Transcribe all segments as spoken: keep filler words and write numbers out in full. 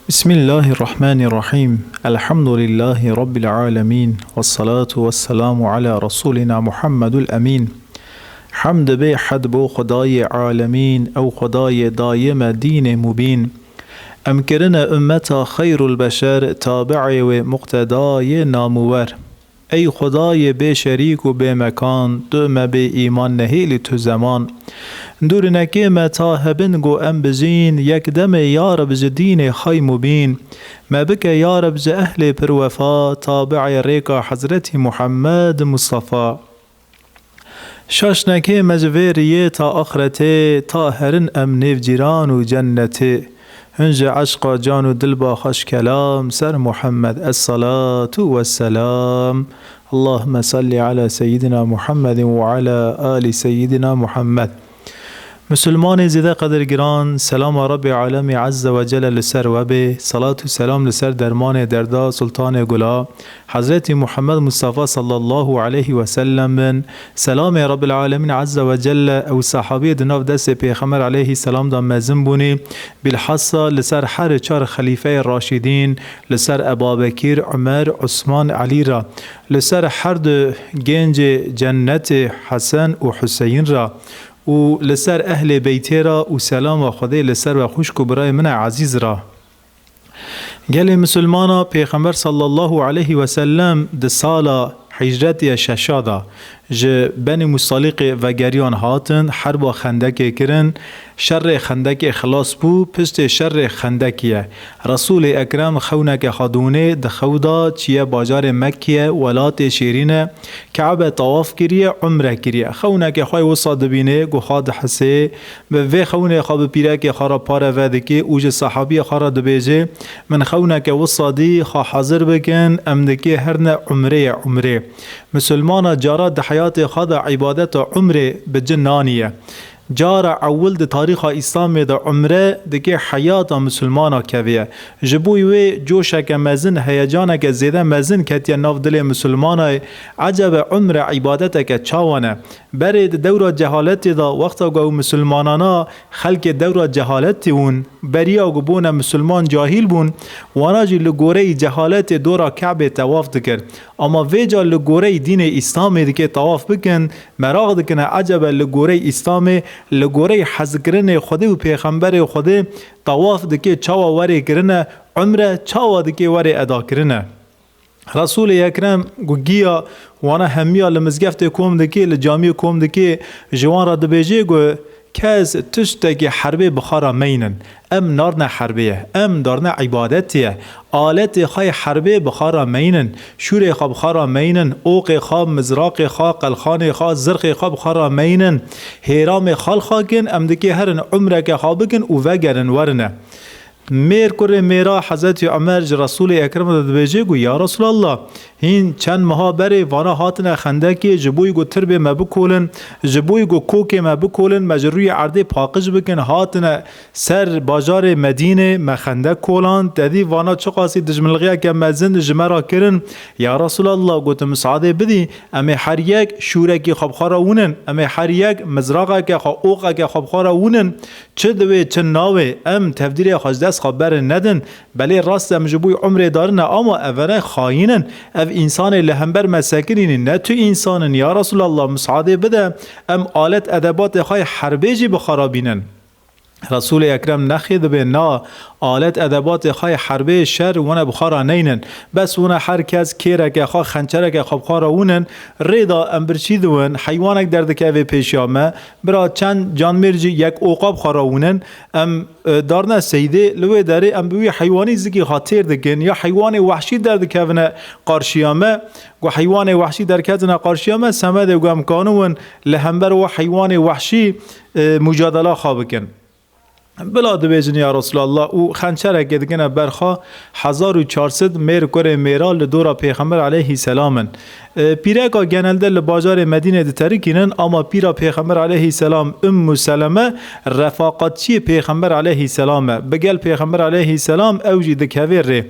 Bismillahirrahmanirrahim. Elhamdülillahi Rabbil alemin. Vessalatu vesselamu ala Resulina Muhammedul Emin. Hamd bê hed bo Xwedayê alemîn, ew Xwedayê dayê me dînê mubîn. Em kirine ummeta xeyrul beşer, tabi'ê wê muqtedayê namûwer. Ey Xwedayê bê şerîk û bê mekan, tu me bê îman nehêlî tu zeman. Dûr nekê me ta hebin ku em bijîn, yek demê ya Reb ji dînê xay mubîn. Me bike ya Reb ji ehlê pir wefa, tabi'ê rêka Hezretî Muhammed Mustafa. Şaş nekê me ji vê riyê ta axretê, ta herin em nêv cîran û cennetê. Hûn ji eşqa can û dil ba xweş kelam, ser Muhammed esselatu vesselam. Allahümme salli ala seyyidina Muhammedin ve ala ali seyyidina Muhammed. Musulmanê zêde qedirgiran, selama Rabbê Alemî Azze ve Celle li ser we bê, salat û selam li ser dermanê derda Sultanê Gula, Hezretî Muhammed Mustafa sallallahu aleyhi ve sellem bin. Selamê Rabbil Alemin Azze ve Celle ew sahabiyê di nav destê Pêxember aleyhisselam de mezin bûnî, bilhassa li ser her çar xelîfeyê raşidîn, li ser Ebabekir, Umer, Usman, Elî re, li ser her du gencê cennetê Hesen û Huseyin re û li ser ehlê beytê re û selama Xwedê li ser we xwişk û birayê min e ezîz re. Gelê misilmana Pêxember sallallahu aleyhi ve sellem di sala hicretê şeşa de ji Benî Mustalîqê vegeriyan hatin, herba Xendekê kirin, şerê Xendekê xilas bû, piştê şerê Xendekê ye. Resûlê Ekrem xewneke xwe dûnê di xew de çiye bajarê Mekkê, welatê şêrîn e, Kebe tawaf kiriye, umre kiriye. Xewneke xwe wisa dibînê, guha dihisê, bi vê xewnê xwe bi pîrekê xwe re pare vedikê û ji sehabiyê xwe re dibêjê, min xewneke wisa dî, xwe hazir bikin, em dikê herine umreyê umrê. Misilmana cara di heyatê xwe de îbadeta umrê bi cin naniye. Cara ewil di tarîxa Îslamê de umre dikê heyata misilmana kevê ye. Ji bo wê coşeke mezin, heyecaneke zêde mezin ketiye nav dilê misilmanayê. Ecebe umre îbadeteke çawa ne? Berê di dewra cehaletê de, wexta ku ew misilmanana xelkê dewra cehaletê bûn, beriya ku bûne misilman cahîl bûn, wana jî li goreyî cehaletê dora Kebê tewaf dikir. Ama vêca li goreyî dînê Îslamê dikê tewaf bikin, meraq dikine ecebe li goreyî Îslamê, li goreyî hezkirinê Xwedê û Pêxemberê Xwedê tewaf dikê çawa werê kirine, umre çawa dikê werê eda kirine. Resûlê Ekrem ku giya wana hemiya li mizgeftê kom dikê, li camiyê kom dikê, ji wan re dibêjê ku kes tiştekî herbê bi xwe re meynin. Em narine herbê ye, em darine îbadetê ye. Aletê xwe yê herbê bi xwe re meynin. Şûrê xwe bi xwe re meynin. Oqê xwe, mizraqê xwe, qelxanê xwe, zirxê xwe bi xwe re meynin. Hêramê xwe li xwe kin, em dikê herin umreke xwe bikin û vegerin werine. Mêr kurê mêra Hezretî Umer ji Resûlê Ekrem re dibêje ku, ya Resûlallah, hîn çend meha berê vana hatine Xendekê ji bo ku tirbê me bikolin, ji bo ku kokê me bikolin, me ji rûyê erdê paqij bikin, hatine ser bajarê Medînê, me xendek kolan, te dî vana çiqasî dijminlixiyeke mezin ji me re kirin. Ya Resûlallah, gotin, misadê bidî, em ê her yek şûrekî xwe bi xwe re winin, em ê her yek mizraqeke xwe, oqeke xwe bi xwe re winin. Çi diwê, çi nawê, em tevdîrê xwe ji dest xwe berin nedin. Belê rast em ji bo umrê darine, ama evene xayîn in. Ev însanê li hember me sekinînî, ne tu însan in, ya Resûlallah, misadê bide, em alet edebatê xwe yê herbê jî bi xwe re bînin. Resûlê Ekrem nexê dibê, na, alet edebatê xwe yê herbê şer wene bi xwe re neynin. Bes wene her kes kêreke xwe, xençereke xwe bi xwe re winin, rê de em birçî diwin, heywanek derdikeve pêşiya me, bira çend canmêrcî yek oqa bi xwe re winin, em, e, darine seydê, li wê derê em bi wî heywanî zikî xwe têr dikin, ya heywanê wehşî derdikevine qarşiya me, ku heywanê wehşî derketine qarşiya me, semedê ku em kanibin li hember we heywanê wehşî, e, mucadela xwe bikin. Bila dibêjin ya Resûlallah û xençerekê dikine ber xwe, hezar û çar sed mêr kurê mêra li dora Pêxember aleyhîselam in. E, pîreka genelde li bajarê Medînê diterikînin, ama pîra Pêxember aleyhîselam Ummu Seleme refaqatçiyê Pêxember aleyhîselam e. Bi gel Pêxember aleyhîselam ew jî dikeve rê.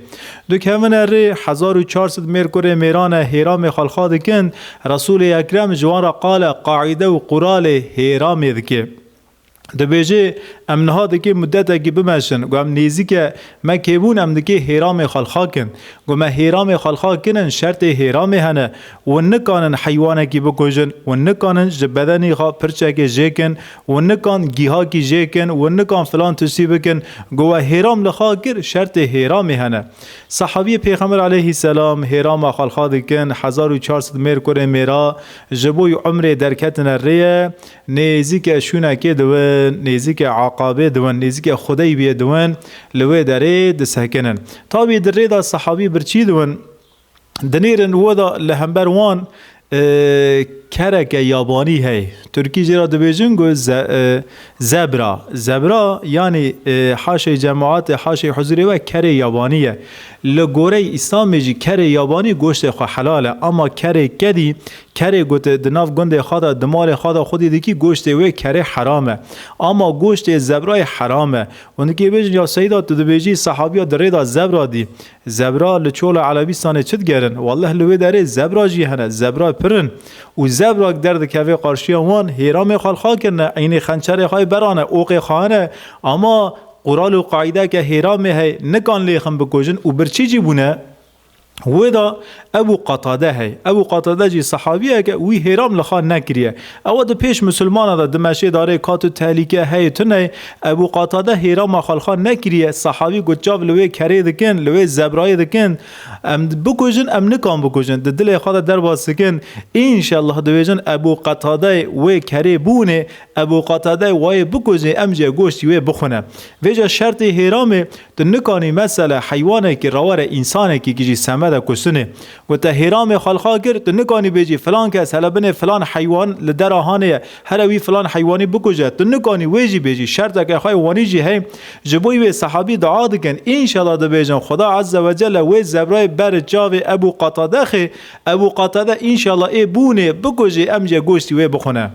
Dikevine rê, hezar û çar sed mêr kurê mêran e, hêramê xelxa dikin, Resûlê Ekrem ji wan re qale, qaîde û quralê hêramê dike. Dibêje, Em niha dikê mudetekî bimeşin. Got, em nêzîke Mekê bûn, em dikê hêramê xwe li xwe kin. Got, me hêramê xwe li xwe kirin, şertê hêramê hene. Hûn nikanin heywanekî bikujin, hûn nikanin ji bedenî xwe pirçekê jêkin, hûn nikan gîhakî jêkin, hûn nikan filan tiştî bikin. Got, we hêram li xwe kir, şertê hêramê hene. Sahabiyê Pêxember aleyhisselam hêrama xwe li xwe dikin, hezar û çar sed mêr kurê mêra ji bo yî umrê derketine rê ye. Nêzîke şûnekê diwin, nêzîke Aqabê diwin, nêzîke Xudeybiyê diwin, li wê derê disekinin. Tabî di rê de sehabî birçî diwin, dinêrin wê de li hember wan, e, kereke yabanî heye. Tirkî jê re dibêjin ku ze-, e, zebra. Zebra, yanî, e, haşê cemaatê, haşê huzurê we kerê yabanî ye. Li goreyê Îslamê jî kerê yabanî goştê xwe helal e. Ama kerê kedî, kerê ku tu di nav gundê xwe de, di malê xwe de xwedî dikî, goştê wê kerê heram e. Ama goştê zebrayê heram e. Hûn dikê bêjin, ya Seyda, tu dibêjî sehabiya di rê de zebra dî. Zebra li çola Elebîstanê çi digerin? Welleh li wê derê zebra jî hene, zebra pir in. Û zebrak derdikeve qarşiya wan, hêramê xwe li xwe kirine, eynî xençerê xwe berane, oqê xwe hene, ama qural û qaîdeke hêramê heye, nikan lêxin bikujin û birçî jî bûne. Wê de Ebû Qatade heye. Ebû Qatade jî sehabiyeke wî hêram li xwe nekiriye. Ew di pêş misilmana de dimeşê darê ka tu tehlîke heye tune. Ebû Qatade hêrama xwe li xwe nekiriye. Sehabî got, çav li wê kerê dikin, li wê zebrayê dikin. Em bikujin, em nikan bikujin. Di dilê xwe de derbas dikin. Înşellah dibêjin Ebû Qatadeyê wê kerê bûnê, Ebû Qatadeyê wayê bikujê, em jê goştî wê bixwine. Vêca şertê hêramê, tu nikanî mesela heywanekî rawere însanekî jî semede kuştinê. Ku te hêramê xwe li xwe kir, tu nikanî bêjî filan kes hele binê filan heywan li dera hanê ye, hele wî filan heywanî bikuje. Tu nikanî wê jî bêjî, şerteke xwe wanî jî heye. Ji bo wê sehabî dua dikin, înşallah dibêjin, Xuda Azze ve Celle wê zebrayê ber çavê Ebû Qatade xê, Ebû Qatade înşallah ê bûnê bikujê, em jê goştî wê bixwine.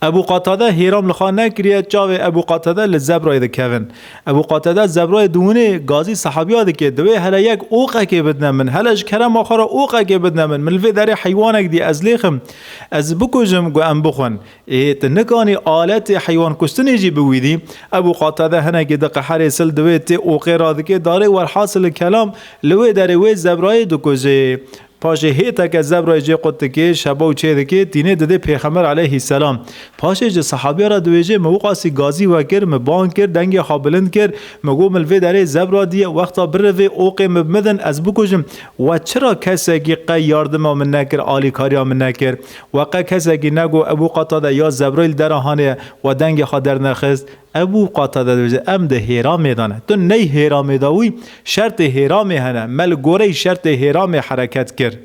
Ebû Qatade hêram li xwe nekiriye, çavê Ebû Qatade li zebrayê dikevin. Ebû Qatade zebrayê diwinê gazî sehabiya dike, divê hele yek oqekê bidine min, hele ji kerema xwe re oqekê bidine min, min li vê derê heywanek dî, ez lêxim, ez bikujim, ku em bixwin. Ê, tu nikanî aletê heywan kuştinê jî biwîdî. Ebû Qatade hinekî diqeherê sil divê tê oqê radikê, darê welhasil kelam li wê derê wê zebrayê dikujê. Paşê hêteke zebrayê jê qut dikê, şebaw çê dikê, tînê didê Pêxember aleyhisselam. Paşê ji sehabiya re dibêje, min wiqasî gazî we kir, min bang kir, dengê xwe bilind kir, min got, min li vê derê zebra diye, wexta birivê oqê min bimidin, ez bikujim. We çira kesekî qey yardima min nekir, alîkariya min nekir? We qe kesekî negot, Ebû Qatade ya zebrayê li dera hanê ye, we dengê xwe dernexist? Ebû Qatade dibêje, em di hêramê de ne. Tu ney hêramê de wî, şertê hêramê hene. Me li goreyî şertê hêramê hereket kir.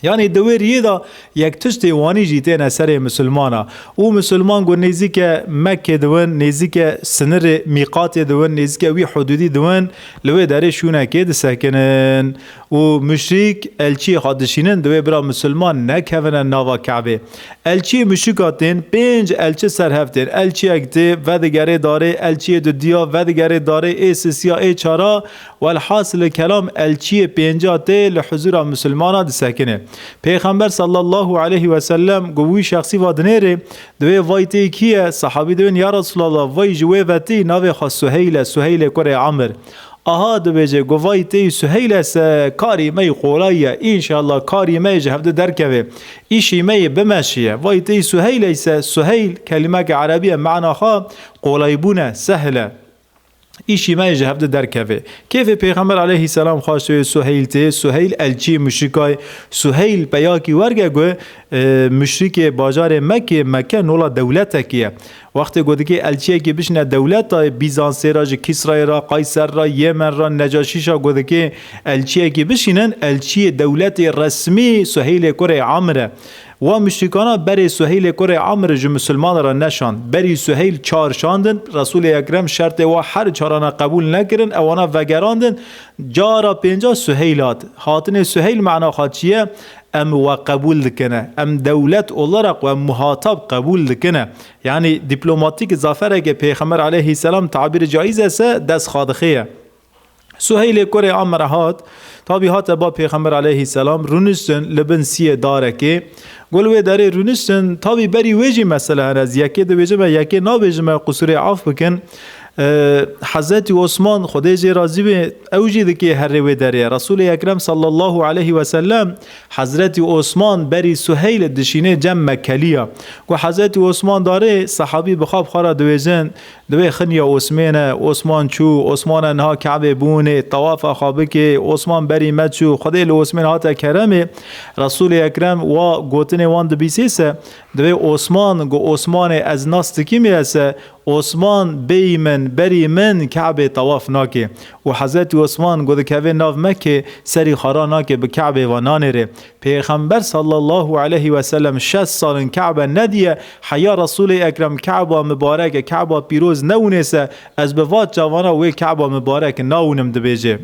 Yanî di wê riyê de yek tiştê wanî jî têne serê misilmana. Û misilman ku nêzîke Mekkê diwin, nêzîke sinirê mîqatê diwin, nêzîke wî hudûdî diwin, li wê derê şûnekê disekinin. Û muşrîk elçiyê xwe dişînin, divê bira misilman nekevine nava Kebê. Elçiyê muşrika tên, pênc elçi ser hev tên. Elçiyek tê, vedigerê darê, elçiyê dudiya, vedigerê darê, ê sisiya, ê çara, welhasil kelam elçiyê pênca tê li huzura misilmana disekine. Pêxember sallallahu aleyhi ve sellem got, wî şexsî va dinêrê, divê vay tê kî ye? Sahabî divên, ya Resulallah, vay ji wê ve tê, navê xwe Suheyl e, Suheylê kurê Amir. Aha, dibêje, got, vay tê Suheyl e se, karî me yî qolay ye, înşallah karî me yê ji hevdi derkeve, îşî me yê bimeşiye. Vay tê Suheyl e se, Suheyl kelimeke erebî ye, mana xwe qolaybûn e, sehl e. Îşî me yê ji hevdi derkeve. Kêfê Pêxember aleyhisselam xweş wê Suheyl tê, Suheyl elçiyê muşrikay, Suheyl peyakî werge got, e, muşrikê bajarê Mekkê, Mekke nola dewletekî ye. Wextê ku dikê elçiyekî bişîne dewleta Bîzansê re, ji Kîsrayê re, Qayser re, Yemen re, Necaşîşa ku dikê elçiyekî bişînin, elçiyê dewletê resmî Suheylê kurê Amr e. Wa muşrikana berê Suheylê kurê Amr ji misilmanan re neşand. Berî Suheyl çar şandin, Resûlê Ekrem şertê wa her çarana qebûl nekirin, ewana vegerandin. Cara pênca Suheyl hat. Hatinê Suheyl mana xwe çi ye? Em we qebûl dikine. Em dewlet olarak we muhatab qebûl dikine. Yanî dîplomatîk zafereke Pêxember aleyhisselam tabîrî caiz e se dest xwe dixê ye. Suheylê kurê Amr hat, tabî hate ba Pêxember aleyhisselam, rûniştin li bin siyê darekê. Got li wê derê rûniştin, tabî berî wê jî mesele hene. Ez yekê dibêjime, yekê nabêjime, qusurê af bikin. Ee, Hezretî Osman, Xwedê jê razî be, ew jî dikê herê wê derê. Resulê Ekrem sallallahu aleyhi ve sellem Hezretî Osman berî Suheyl dişînê cem Mekkeliya. Ku Hezretî Osman darê, sehabî bi xwe bi xwe re dibêjin, Di wê xiniya Osmêne, Osman çû, Osmane niha Ke'bê bûnê, tawafa xwe bikê, Osman berî me çû, Xwedê li Osmên hate keremê, Resulê Ekrem wa gotinê wan dibîsê se, di wê Osman, gu Osmanê ez nas dikîmê se, Osman bêyî min, berî min Ke'bê tawaf nakê. Û Hezretî Osman gu dikeve nav Mekkê, serî xwe ranake bi Ke'bê ve nanêrê. Pêxember sallallahu aleyhi ve sellem şeş sal in Ke'be nediye, heya Resulê Ekrem Ke'ba mibarek e, Ke'ba pîroz newûnê se, ez bi va çavana wê Ke'ba mibarek nawûnim dibêje.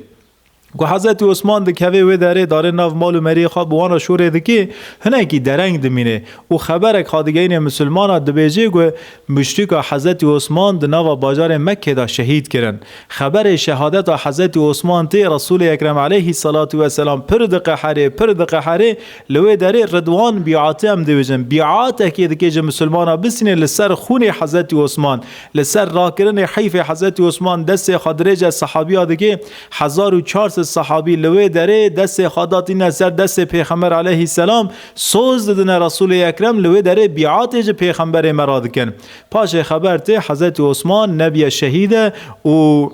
Ku Hezretî Osman dikeve wê derê, darê nav mal û meriyê xwe bi wan re şorê dikê, hinekî dereng dimîne û xeberek xwe digeyne misilmana, dibêje ku muşrika Hezretî Osman di nava bajarê Mekkê de şehîd kirin. Xeberê şehadeta Hezretî Osman tê, Resulê Ekrem aleyhissalatu vesselam pir diqeherê, pir diqeherê, li wê derê Ridwan bîatê em dibêjin. Bîatekê dike ji misilmana bisîne li ser xûnê Hezretî Osman, li ser rakirinê heyfê Hezretî Osman, destê xwe dirêje sehabiya dike, hezar û çar sed sehabî li wê derê destê xwe datîne ser destê Pêxember aleyhisselam, soz didine Resulê Ekrem, li wê derê bîatê ji Pêxemberê me re dikin. Paşê xeber tê Hezretî Osman nebiye şehîd e û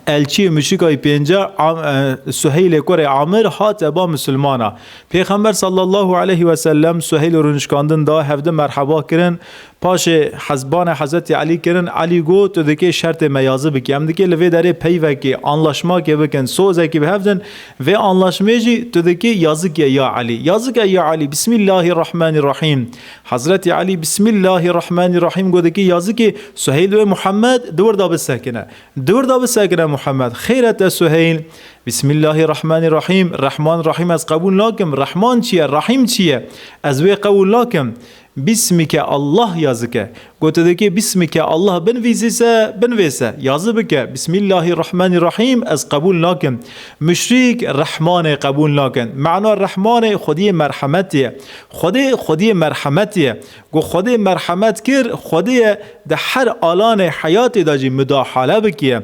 elçiyê muşrikayî pênce Am-, e, Suheylê kurê Amir hate ba misilmana. Pêxember sallallahu aleyhi ve sellem Suheyl rûnişkandin da, hevdi merheba kirin. Paşê hezbane Hezretî Elî kirin. Elî got, tu dikê şertê me yazî bikî. Em dikê li vê derê peyvekê, anlaşmakê bikin, sozekî bi hev din. Vê anlaşmê jî tu dikê yazikê ya Elî. Yazike ya Elî, Bismillahirrahmanirrahim. Hezretî Elî Bismillahirrahmanirrahim got, dikê yazikê Suheyl wê Muhammed di wir de bisekine. Di wir de bisekine Muhammed. Xêr e te Suheyl. Bismillahirrahmanirrahim. Rehman Rahîm ez qebûl nakim. Rehman çi ye? Rahîm çi ye? Ez wê qebûl nakim. Bismike Allah yazike. Got, tu dikê Bismike Allah binvîsî se, binvêse. Yazî bike. Bismillahirrahmanirrahim ez qebûl nakim. Muşrîk Rehmanê qebûl nakin. Mena Rehmanê Xwediyê merhemetê ye. Xwedê, Xwediyê merhemetê ye. Ku Xwedê merhemet kir, Xwedê ye di her alanê heyatê de jî mudahale bike.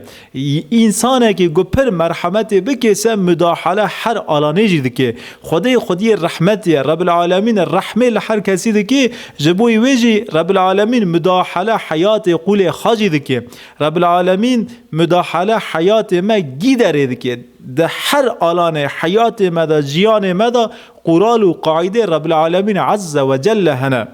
Însanekî ku pir merhemetê bike se mudahale her alanê jî dike. Xwedê Xwediyê rehmetê ye. Rebil Alemîn rehmê li her kesî dike. Ji bo wê jî Rebil Alemîn mudahale heyatê qûlê xwe jî dike. Rebil Alemîn mudahale heyatê me gîderê dike. Di her alanê heyatê me de, jiyanê me de qural û qaîdê Rebil Alemîn Azze ve Celle hene.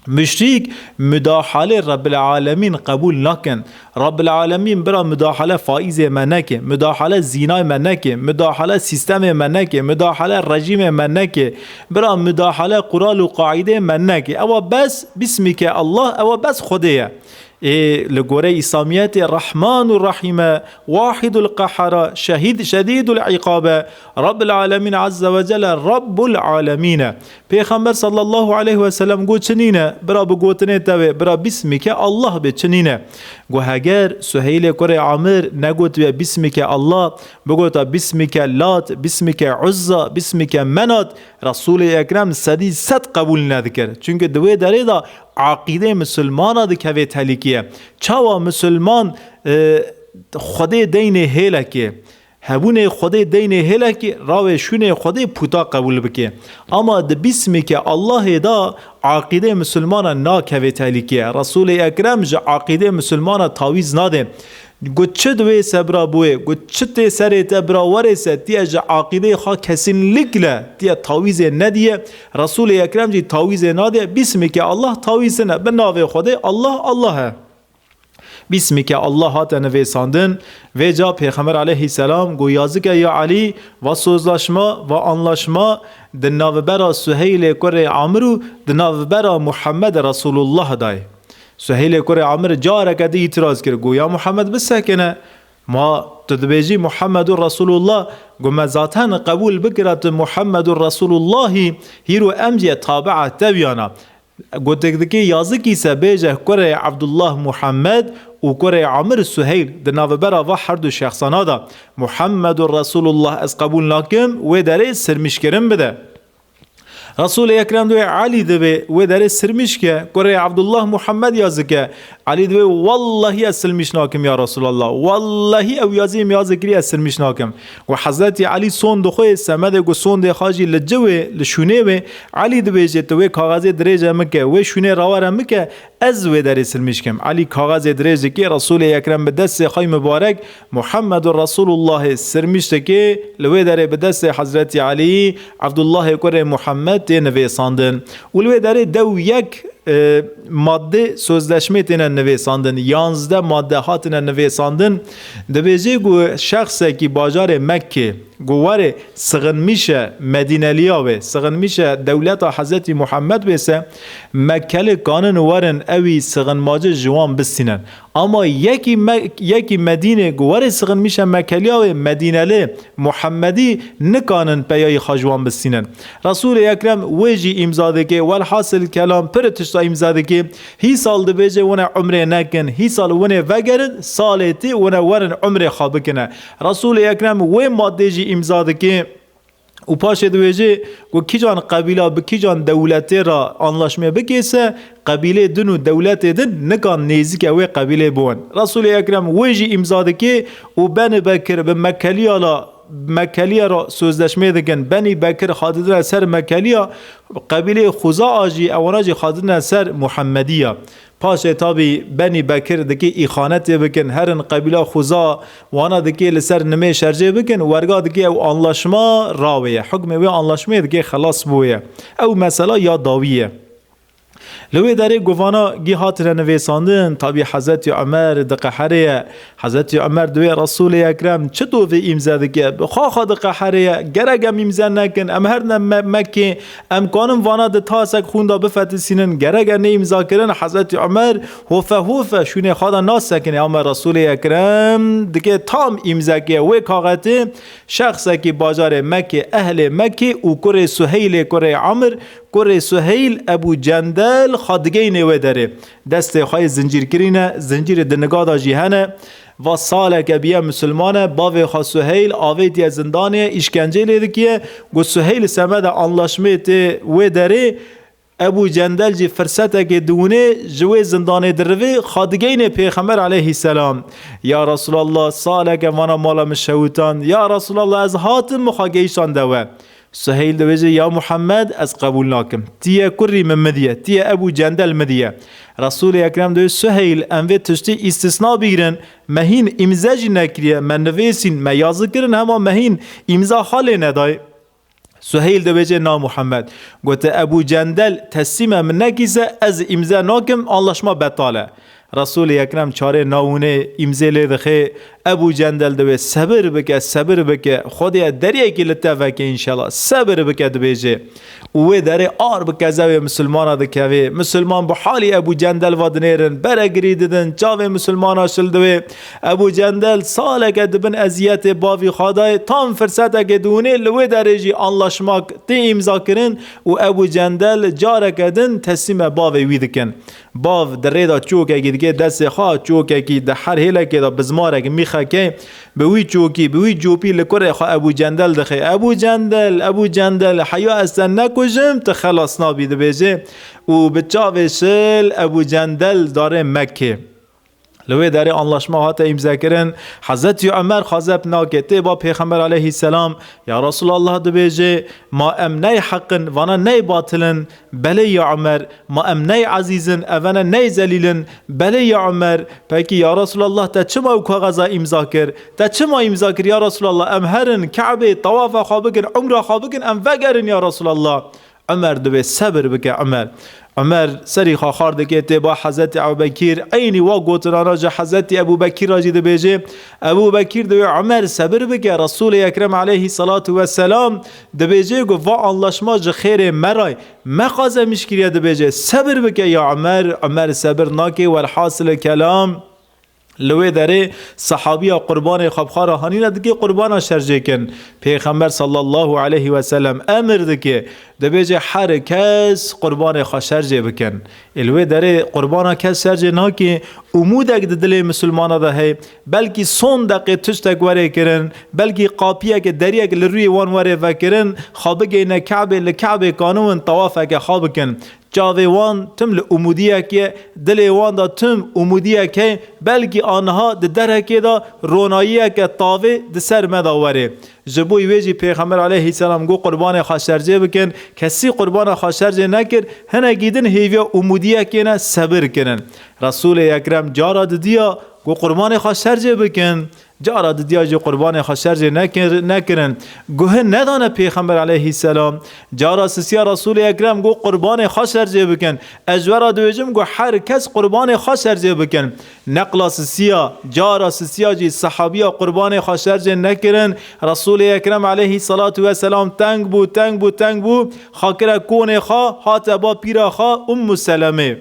Muşrîk mudahalê Rebbil Alemîn qebûl nakin. Rebbil Alemîn bira mudahale faîzê me neke, mudahale zînay me neke, mudahale sîstemê me neke, mudahale rejîmê me neke. Bira mudahale qural û qaîdê me neke. Ewa bes bismike Allah, ewa bes Xwedê ye. Ê, li gorê Îslamiyetê Rehman û Rehîm e, Wahidul Qehar e, Şehîd, Şedîdul Îqab e, Rebbil Alemîn Azze ve Celle Rebbul Alemîn e. Pêxember sallallahu aleyhi ve sellem got, çi nîne, bira bi gotinê te wê, bira bismike Allah bê, çi nîne. Got, heger Suheylê kurê Amir negotibe bismike Allah, bigota bismike Lat, bismike Uzza, bismike Menat, Resulê Ekrem sedî sed qebûl nedikir. Çunke di wê derê de aqîdê misilmana dikeve tehlîkeye. Çawa misilman, e, Xwedê deynê hêlekê, hebûnê Xwedê deynê hêlekê, rawê şûnê Xwedê puta qebûl bike. Ama di bismike Allahê de aqîdê misilmana nakeve tehlîkeye. Resulê Ekrem ji aqîdê misilmana tawîz nade. Got, çi di wê se bira bûyê? Got, çi tê serê te bira werê se? Tiye ji aqîdeyê xwe kesînlikle tiye tawîzê nediye. Resulê Ekrem jî tawîzê nade. Bismike Allah tawîz tine. Bi navê Xwedê Allah, Allah e. Bismike Allah hate nivêsandin. Vêca Pêxember aleyhisselam got, yazike ya Elî, va sozlaşma, va anlaşma di navbera Suheylê kurê Amir û di navbera Muhammed Resulullah dayê. Suheylê kurê Amir careke di îtiraz kir, got, ya Muhammed bisekine, ma tu dibêjî Muhammedur Resulullah, got, me zaten qebûl bikira tu Muhammedur Resulullahî, hîro em jî tabia te biyana. Gotek dike yazikî se bêje kurê Abdullah Muhammed û kurê Amir Suheyl di navbera va her du şexsana de Muhammedur Resulullah ez qebûl nakim, wê derê sirmîşkirin bide. Resulê Ekrem diwê Elî dibe wê derê sirmîşke, kurê Abdullah Muhammed yazike. Elî dibe wallahî ez sirmîş nakim ya Resulallah. Wallahî ew yazî min yazikirî ez sirmîş nakim. Û Hezretî Elî son dixwe semedê ku sondê xwe jî li ci wê, li şûnê wê, Elî dibêje, tu wê kaxezê dirêje min ke, wê şûnê rawere min ke, ez wê derê silmîş kim. Elî kaxezê dirêj dikê, Resûlê Ekrem bi destê xwe yî mibarek, Muhammedur Resûlullahê silmîş dikê, li wê derê bi destê Hezretî Elî, Evdullahê kurê Muhammed tê nivêsandin. Û li wê derê dew yek, e, madde sözleşmê têne nivêsandin, yanzdeh madde hatine nivêsandin. Dibêjê ku şexsekî bajarê Mekkê, ku warê sixinmîşe Medîneliya wê, sixinmîşe dewleta Hezretî Muhammed wê se, Mekkeli kanin werin ewî sixinmacî ji wan bistînin. Ama yekî Me-, yekî Medînê ku warê sixinmîşe Mekkeliya wê, Medîneli, Muhammedî nikanin peyayî xwe ji wan bistînin. Resûlê Ekrem wê jî îmza dike, welhasil kelam pir tişta îmza dike. Hîsal dibêje wine umrê nekin, hîsal winê vegerin, salê tê wine werin umrê xwe bikine. Resûlê Ekrem wê maddê jî îmza dike û paşê dibêje ku kîjan qebîla bi kîjan dewletê re anlaşmê bikê se, qebîlê din û dewletê din nikan nêzîke wê qebîlê biwin. Resûlê Ekrem wê jî îmza dike û Benî Bekir bi Mekkeliya la, Mekkeliya re sözleşmê dikin. Benî Bekir xwe didine ser Mekkeliya, qebîlê Xuza a jî ewana jî xwe didine ser Muhammediya. Paşê tabî Benî Bekir dikê îxanetê bikin, herin qebîla Xuza wana dikê li ser nimê şerjê bikin, werga dikê ew anlaşma rawê ye. Hukmê wê anlaşmê dikê xelas bûye. Ew mesela ya dawî ye. Li wê derê govana gî hatine nivêsandin, tabî Hezretî Omer diqeherê ye. Hezretî Omer diwê Resûlê Ekrem çito vê îmze dike? Bi xwe xwe diqeherê ye. Gerek em îmze nekin, em herine Me-, Mekkê, em kanin vana di tasek xûn de bifetisînin. Gerek e nê îmza kirin. Hezretî Omer hofe hofe şûnê xwe de nasekinê. Ama Resûlê Ekrem dike tam îmzekê wê kaxetê şexsekî bajarê Mekkê, ehlê Mekkê û kurê Suheylê kurê Amir, kurê Suheyl Ebû Cendel xwe digeynê wê derê. Destê xwe yê zincîrkirî ne, zincîrê di niga de jî hene. Va saleke biye misilman e, bavê xwe Suheyl avêtiye zindanê, îşkenceyê lê dikiye. Got Suheyl semede anlaşmê tê wê derê, Ebû Cendel jî firsetekê diwinê ji wê zindanê dirivê, xwe digeynê Pêxember aleyhisselam. Ya Resulallah, saleke vana mala min şewitand. Ya Resulallah, ez hatim, min xwe geyştande we. Suheyl dibêje, ya Muhammed, ez qebûl nakim. Tiye kurî min midiye, tiye Ebû Cendel midiye. Resûlê Ekrem dibê, Suheyl, em vê tiştî îstisna bîgirin, me hîn îmze jî nekiriye, me nivêsîn, me yazî kirin, hema me hîn îmza xwe lê nedayê. Suheyl dibêje, na Muhammed. Gote, Ebû Cendel teslîme min nekî se, ez îmze nakim, anlaşma betal e. Resûlê Ekrem çarê nawûnê îmzê lê dixe. Ebû Cendel dibê, sebir bike, sebir bike. Xwedê deriyekî li te veke înşallah. Sebir bike dibêje. Û wê derê ar bi kezewê misilmana dikeve. Misilman bi halî Ebû Cendel va dinêrin. Beregirî didin. Çavê misilmana şil diwê. Ebû Cendel saleke di bin eziyetê bavî xwe dayê. Tam firsetekê diwinê li wê derê jî anlaşmak tê îmza kirin û Ebû Cendel careke din teslîme bavê wî dikin. Bav di rê de çokekî dike destê xwe, çokekî di her hêlekê de bizmarek mîxekê bi wî çokî, bi wî copî li kurê xwe Ebû Cendel dixe. Ebû Cendel, Ebû Cendel, heya ez te nekujim, tu xelas nabî dibêje û bi çavê şil Ebû Cendel darê Mekkê. Li wê derê anlaşma hate îmzekirin. Hezretî Omer xwezep nake tê ba Pêxember aleyhisselam, ya Resulallah dibêje, ma em ney heq in, vana ney batil in? Belê ya Omer, ma em ney ezîz in, evene ney zelîl in? Belê ya Omer, pekî ya Resulallah te çima ew kaxeza îmza kir? Te çima îmza kir ya Resulallah? Em herin Ke'bê, tawafa xwe bikin, umra xwe bikin, em vegerin ya Resulallah. Omer dibê, sebir bike Omer. Omer serî xwe xar dike tê ba Hezretî Ebû Bekîr. Eynî wa gotinana ji Hezretî Ebû Bekîr re jî dibêje. Ebû Bekîr dibê, Omer sebir bike, Resûlê Ekrem aleyhisselatu vesselam dibêje ku va anlaşma ji xêrê me re ye. Me qazemîş kiriye dibêje. Sebir bike ya Omer. Omer sebir nake, welhasil kelam. Li wê derê sehabiya qurbanê xwe bi xwe re hanîne, dikê qurbana şerjê kin. Pêxember sallallahu aleyhi ve sellem emir dike, dibêje, her kes qurbanê xwe şerjê bikin. Ê li wê derê qurbana kes şerjê nake, umûdek di dilê misilmana de heye, belkî son deqê tiştek were kirin, belkî qapiyeke, deriyek li rûyê wan were vekirin, xwe bigeyne Kabê, li Kabê kanûn tawafeke xwe bikin. Çavê wan tim li umûdiyek ye, dilê wan de tim umûdiyek heye, belkî aniha di derekê de ronayiyeke tavê di ser me de were. Ji bo wê jî Pêxember aleyhisselam got, "Qurbanê xwe şerjê bikin." Kesî qurbana xwe şerjê nekir, hinekî din hêviya umûdiyekê ne, sebir kirin. Resûlê Ekrem cara didiya got, "Qurbanê xwe şerjê bikin." Cara didiya jî qurbanê xwe şerjê nekir-, nekirin. Guhin nedane Pêxember aleyhisselam. Cara sisiya Resûlê Ekrem got, "Qurbanê xwe şerjê bikin." Ez ji we re dibêjim, got, "Her kes qurbanê xwe şerjê bikin." Neqla sisiya, cara sisiya jî sehabiya qurbanê xwe şerjê nekirin. Resûlê Ekrem aleyhisselatu vesselam teng bû, teng bû, teng bû. Xwe kire konê xwe, hate ba pîra xwe Ummu Selemê.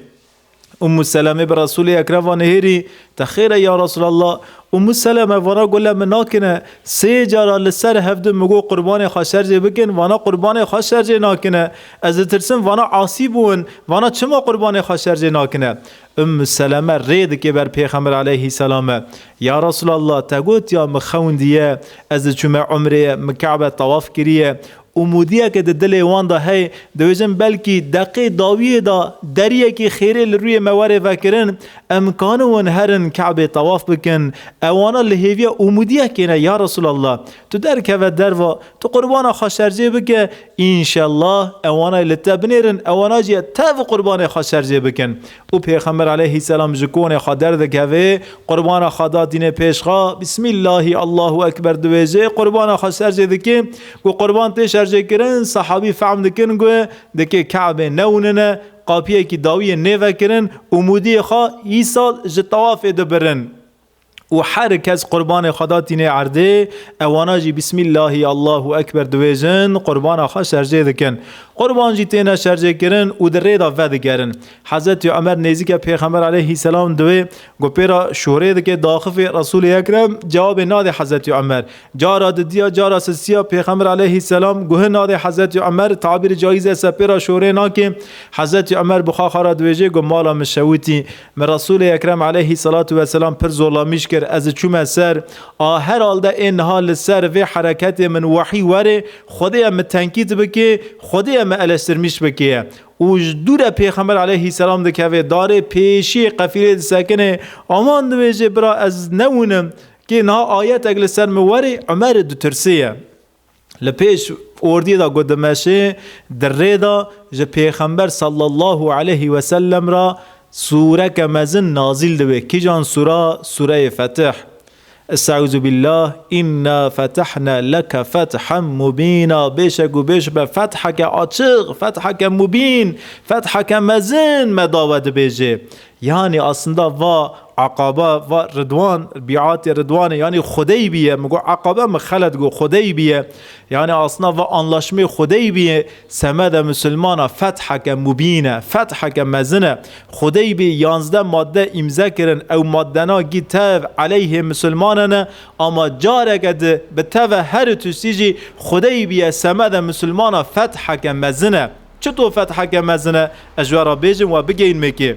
Ummu Selemê bi Resûlê Ekrem ve nihêrî, "Te xêr e ya Resûlallah?" Ummu Seleme vana got, "Le min nakine, sê cara li ser hevdin min got qurbanê xwe şerjê bikin, vana qurbanê xwe şerjê nakine. Ez ditirsim vana asî bûn, vana çima qurbanê xwe şerjê nakine?" Ummu Seleme rê dike ber Pêxember aleyhisselame, "Ya Resûlallah, te gotiya min xewndiye, ez diçûme umrê, min Kabe tawaf kiriye." Umûdiyeke di dilê wan de heye, dibêjin belkî deqê dawiyê de deriyekî xêrê li rûyê me were vekirin, em kanibin herin Kabê tawaf bikin. Ewana li hêviya umûdiyekê ne, ya Resûlallah. Tu derkeve derva, tu qurbana xwe şerjê bike, înşellah ewana li te binêrin, ewana jî tev qurbanê xwe şerjê bikin. Û Pêxember aleyhisselam ji konê xwe derdikeve, qurbana xwe datîne pêş xwe, Bismillahî, Allahu Ekber dibêje, qurbana xwe şerjê dike. Ku qurban tê şerjê kirin, sehabî fehm dikin ku dike Kabê newinine, qapiyekî dawiyê nêvekirin, umûdiyê xwe îsal ji tawafê dibirin. Û her kes qurbanê xwe datîne erdê, ewana jî Bismillahî, Allahu Ekber dibêjin, qurbana xwe şerjê dikin. Qurban jî têne şerjê kirin û di rê de vedigerin. Hezretî Omer nêzîke Pêxember aleyhisselam diwê, ku pê re şorê dike, daxifê Resûlê Ekrem cewabê nade Hezretî Omer. Cara didiya, cara sisiya Pêxember aleyhisselam guhi nade Hezretî Omer, tabîr caiz e, se pê re şorê nake. Hezretî Omer bi xwe xwe re dibêje, ku mala min şewitî. Min Resûlê Ekrem aleyhisselatu vesselam pir zorlamîş kir, ez çûme ser. A herhalde ê niha li ser vê hereketê min wehî were, Xwedê ye min tenkît bike, Xwedê ye min eleştirmîş bike. Û ji dûre Pêxember aleyhisselam dikeve darê pêşiyê qefîlê disekine, aman dibêje, bira ez newûnim, kê niha ayetek li ser min were, Omer ditirsiye. Li pêş ordiyê de ku dimeşe, di rê de ji Pêxember sallallahu aleyhi ve sellem re sûreke mezin nazîl dibe. Kîjan sûra? Sûreyê Fetih. Estaizu billah, inna fetahna leke fethan mubîna. Bêşek û bêş be fetheke açiq, fetheke mubîn, fetheke mezin me dawe dibêje. Yani aslında va Aqaba, va Ridwan, biatê Ridwanê, yani Xudeybiye, mi got Aqaba, mi xelet got Xudeybiye. Yani aslında va anlaşmê Xudeybiye, semede Müslümana fetheke mubîne, fetheke mezine. Xudeybiye yanzdeh madde imze kirin, ew maddena gî tev aleyhê Müslümane ne, ama careke di bi teve her tiştî jî Xudeybiye semede Müslümana fetheke mezine. Çito fetheke mezine? Ez ji we re bêjim we bigeyîn mekê.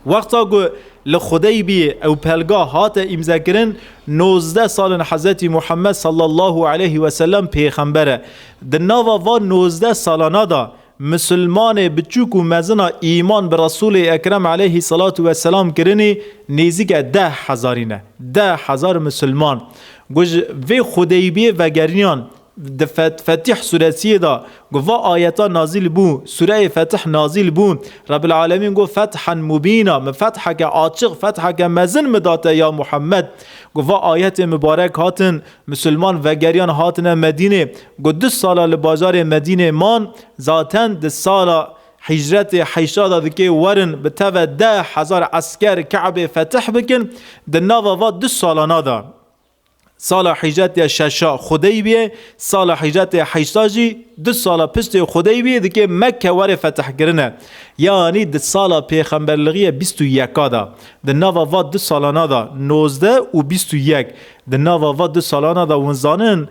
Wexta ku li Xudeybiyê ew pelga hate îmzekirin, nozdeh salin Hezretî Muhammed sallallahu aleyhi ve sellem pêxember e. Di nava van nozdeh salana de misilmanê biçûk û mezina îman bi Resûlê Ekrem aleyhi salatu ve selam kirinî nêzîke deh hezarî ne. Deh hezar misilman. Ku ji vê Xudeybiyê vegeriyan, di Fet-, Fetîh suresiyê de ku va ayeta nazîl bû, sureyê Fetih nazîl bû, Rebbil Alemîn got, "Fethan mubîna, min fetheke açiq, fetheke mezin min date ya Muhammed." Ku va ayetê mibarek hatin, misilman vegeriyan hatine Medînê, ku du sala li bajarê Medînê man, zaten di sala hicretê heyşa de dikê werin bi teve deh hezar esker Ke'bê fetih bikin, di nava va du salana de. Sala hîcretiya şeşa Xudeybiyê, sala hîcretiya heşta jî du sala piştê Xudeybiyê dike Mekke were fetihkirine. Yanî di sala pêxemberlixiye bîst û yeka da, di nava va du salana da, nozdeh û bîst û yek, di nava va du salana da hûn zanin,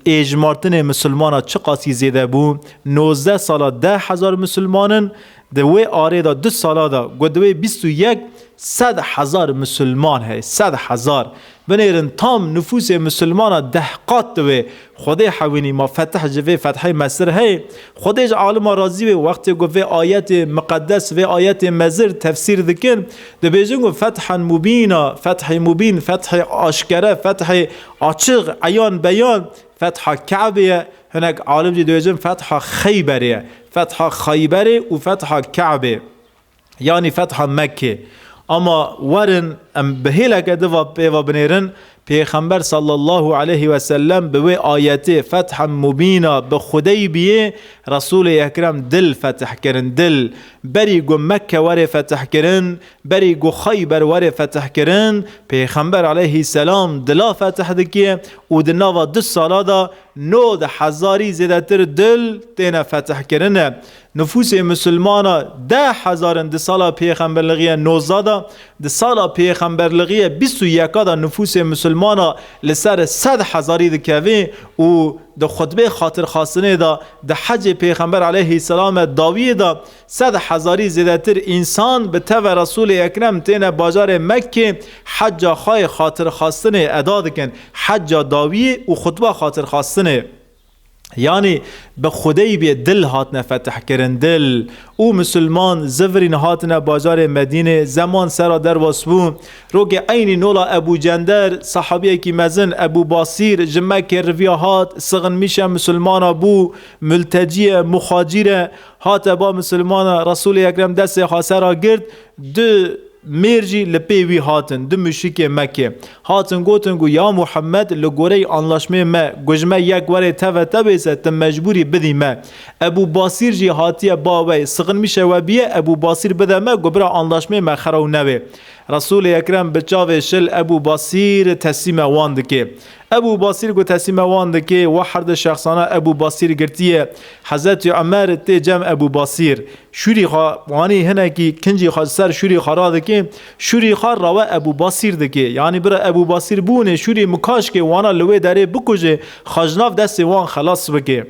êjmartinê misilmana çiqasî zêde bû? Nozdeh sala deh hezar misilman in, di wê arê de du sala de, ku di wê bîst û yek sed hezar misilman heye, sed hezar. Binêrin tam nifûsê misilmana deh qat di wê. Xwedê hewînî ma fetih ji vê fethê mesir heye. Xwedê ji alima razî wê wextê ku vê ayetê miqedes, vê ayetê mezir tefsîr dikin, dibêjin ku fethen mubîna, fethê mubîn, fethê aşkere, fethê açiq, eyan beyan, fetha Ke'bê ye. Hinek alim jî dibêjin fetha Xeyberê ye. Fetha Xeyberê û fetha Ke'bê. Yanî fetha Mekkê. Ama werin em bi hêleke di va pêva binêrin, Pêxember sallallahu aleyhi ve sellem bi wê ayetê fethem mubîna bi Xudeybiyê Resûlê Ekrem dil fetih kirin, dil. Berî ku Mekke were fetih kirin, berî ku Xeyber were fetih kirin, Pêxember aleyhisselam dila fetih dikiye û di nava du sala de nod hezarî zêdetir dil têne fetihkirine. Nifûsê misilmana deh hezar in di sala pêxemberlixiye nozda de, di sala pêxemberlixiye bîst û yeka de nifûsê misilmana li ser sed hezarî dikeve û di xutbê xatirxastinê de, di hecê pêxember aleyhisselame dawiyê de sed hezarî zêdetir însan bi teve Resûlê Ekrem têne bajarê Mekkê hecca xwe yê xatirxastinê eda dikin. Hecca dawiyê û xutba xatirxastinê. Yanî bi Xudeybiyê dil hatine fetihkirin, dil. Û misilman zivirîn hatine bajarê Medînê, zeman sera derbas bû. Rokê eynî nola Ebû Cender, sahabiyekî mezin, Ebû Basîr, ji Mekkê riviya hat, sixinmîşe misilmana bû, multecî ye, muxacîr e, hate ba misilmana, Resûlê Ekrem destê xwe sera girt, du mêr jî li pê wî hatin, du muşrikê Mekkê. Hatin gotin ku, ya Muhammed, li goreyî anlaşmê me, ku ji me yek werê teve te bêse, tu mecbûrî bidî me. Ebû Basîr jî hatiye ba we, sixinmîşe we biye, Ebû Basîr bide me, ku bira anlaşmê me xeraw nebe. Resûlê Ekrem bi çavê şil Ebû Basîr teslîme wan dike. Ebû Basîr ku teslîme wan dike, we her du şexsana Ebû Basîr girtiye. Hezretî Omer tê cem Ebû Basîr. Şûrî xwe, wanî hinekî kincî xwe ji ser şûrî xwe radike, şûrî xwe rawe Ebû Basîr dike. Yanî bira Ebû Basîr bûne, şûrî mikaş ke wana li wê derê bikuje, xwe ji nav destê wan xelas bike.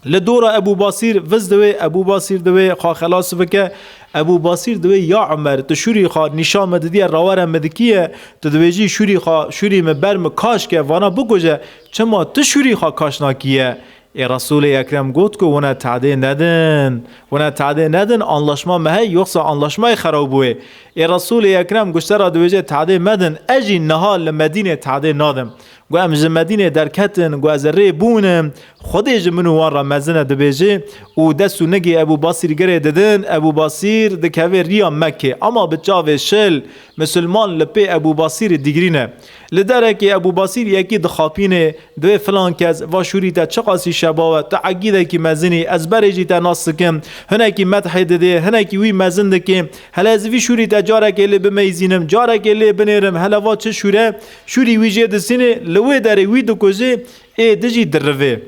Li dora Ebû Basîr viz diwê, Ebû Basîr diwê xwe xelas bike. Ebû Basîr diwê, ya Omer, tu şûrî xwe nîşan me didiye, rawere me dikiye, tu dibêjî şûrî xwe, şûrî min ber min kaş ke, vana bikuje, çima tu şûrî xwe kaş nakiye? Ê Resûlê Ekrem got ku wina tadê nedin. Wina tadê nedin, anlaşma me hey, yoksa anlaşmayê xerab bûye. Ê Resûlê Ekrem guşte ra dibêje tadê medin, ez jî niha li Medînê tadê nadim. Gu em ji Medînê derketin, gu ez rê bûnim, Xwedê ji min û wan re mezin e dibêje û dest û nigê Ebû Basîr girê didin, Ebû Basîr dikeve riya Mekkê. Ama bi çavê şil, misilman li pê Ebû Basîrî digirîne. Li derekê Ebû Basîr yekî dixapîne, divê filan kes, va şûrî te çiqasî şeba we, tu egîdekî mezinî, ez berê jî te nas dikim, hinekî medhê didê, hinekî wî mezin dikê, hele ez vî şûrî te carekê lê bimeyzînim, carekê lê binêrim, hele va çi şûre, şûrî wî jê disînê, li wê derê wî dikujê, ê di jî dirivê.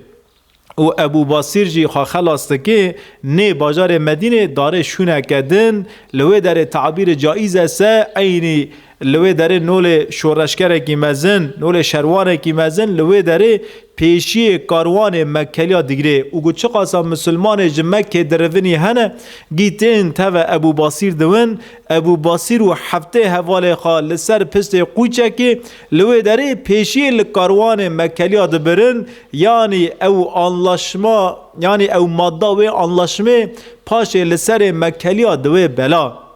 Û Ebû Basîr jî xwe xelas dike, nê bajarê Medînê darê şûneke din, li wê derê tabîrê caîz e se, eynî li wê derê nolê şoreşgerekî mezin, nolê şerwanekî mezin, li wê derê pêşiyê karwanê Mekkeliya digirê. Û ku çiqasa misilmanê ji Mekkê dirivinî hene, gî tên teve Ebû Basîr diwin, Ebû Basîr û heftê hevalê xwe li ser piştê qûçekê li wê derê pêşiyê li karwanê Mekkeliya dibirin, yanî ew anlaşma, yanî ew madda wê anlaşmê paşê li serê Mekkeliya diwê bela.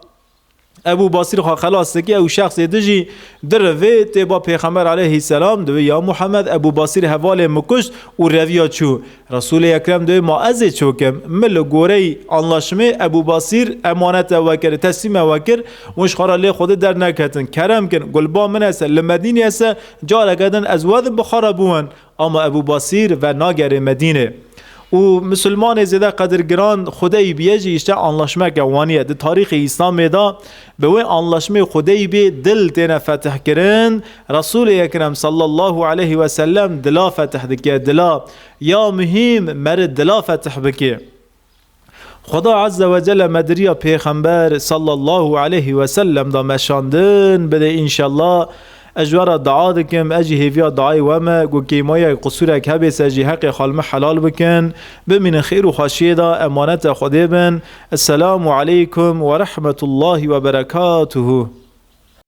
Ebû Basîr xwe xelas dike, ew şexsê di jî dirivê tê ba Pêxember aleyhisselam, diwê, ya Muhammed, Ebû Basîr hevalê min kuşt û reviya çû. Resûlê Ekrem dibê, ma ez ê çi bikim? Min li goreyî anlaşmê Ebû Basîr emanete we kir, teslîme we kir, hûn ji xwe re lê Xwedê derneketin. Kerem kin, gulba min e se, li Medînê se, careke din ez we dim bi xwe re biwin. Ama Ebû Basîr venagere Medînê. Û misilmanê zêde qedirgiran Xudeybîye jî îşte anlaşmeke wanî ye. Di tarîxê Îslamê de bi wê anlaşmê Xudeybî dil têne fetihkirin. Resûlê Ekrem sallallahu aleyhi ve sellem dila fetih dike, dila. Ya muhîm meri dila fetih bike. Xuda Azze ve Celle me di riya Pêxember sallallahu aleyhi ve sellem de meşandin bide înşallah. Ez ji we re dua dikim, ez jî hêviya duayê we me, ku kêmayek, qusûrek hebe se jî heqê xwe li me helal bikin. Bimînin xêr û xweşiyê de, emanete Xwedê bin. Esselamu aleykum ve rahmetullahi ve berekatuhu.